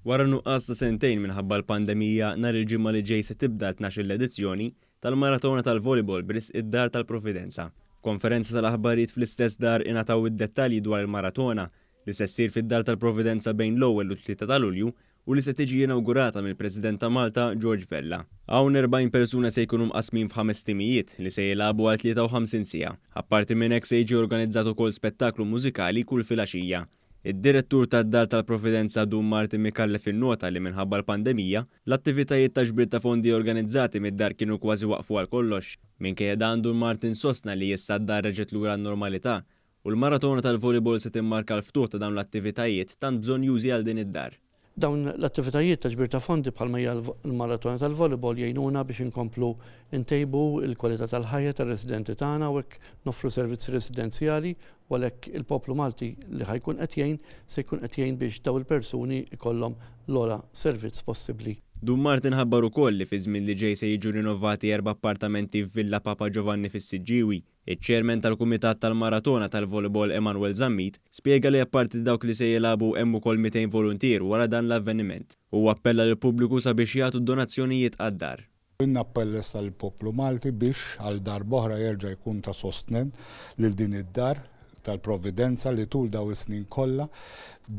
Wara nuqqas ta' sentejn minħabba l-pandemija, nhar il-Ġimgħa li ġej se tibda t-12-il edizzjoni tal-Maratona tal-Volleyball b'risq id-Dar tal-Providenza. F'konferenza tal-aħbarijiet fl-istess dar ingħataw id-dettalji dwar il-maratona li se ssir fid-Dar tal-Providenza bejn l-ewwel u t-3 ta' Lulju u li se tiġi inawgurata mill-President ta' Malta George Vella. Hawn 40 persuna se jkunu mqasmin f'ħames timijiet li se jilagħbu għal 53 siegħa. Apparti minn hekk se jiġi organizzat ukoll spettaklu mużikali kull filgħaxija. Id-direttur tad-Dar tal-Providenza Dun Martin Micallef innota li minħabba l-pandemija, l-attivitajiet ta' ġbir ta' fondi organizzati mid-dar kienu kważi waqfu għal kollox. Minkejja dan Dun Martin sostna li issa d-dar reġgħet lura għan-normalità u l-maratona tal-volleyball se timmarka l-ftuħ ta' dawn l-attivitajiet tant bżonnjużi għal din id-dar. Dawn l-attivitajiet ta' ġbir ta' fondi bħalma hija l-maratona tal-volleyball jgħinuna biex inkomplu ntejbu l-kwalità tal-ħajja tar-residenti tagħna u hekk noffru servizzi residenzjali u għalhekk il-poplu Malti li ħa jkun qed jgħin se jkun qed jgħin biex dawn il-persuni jkollhom l-ogħla servizz possibbli. Dun Martin ħabbar ukoll li fiż-żmien li ġej se jiġu rinnovati erba' appartamenti f'Villa Papa Giovanni fis-Siġġiewi. Iċ-chairman tal-Kumitat tal-Maratona tal-Volleyball Emanuel Zammit spjega li apparti dawk li se jilagħbu hemm ukoll 200 voluntier wara dan l-avveniment. Huwa appella lill-pubbliku sabiex jagħtu donazzjonijiet għad-dar. Nappella issa lill-poplu Malti biex għal darb'oħra jerġa' jkun ta' sostenn lil din id-dar tal-Providenza li tul dawn is-snin kollha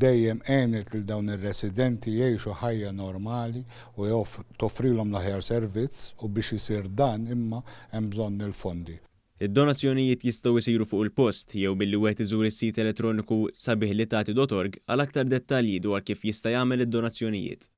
dejjem għenet lil dawn ir-residenti jgħixu ħajja normali u toffrilhom l-aħjar servizz u biex isir dan imma hemm bżonn il-fondi. Id-donazzjonijiet jistgħu jsiru fuq il-post jew billi wieħed iżur is-sit elettroniku sabihlitagħti.org għal aktar dettalji dwar kif jista' jagħmel id-donazzjonijiet.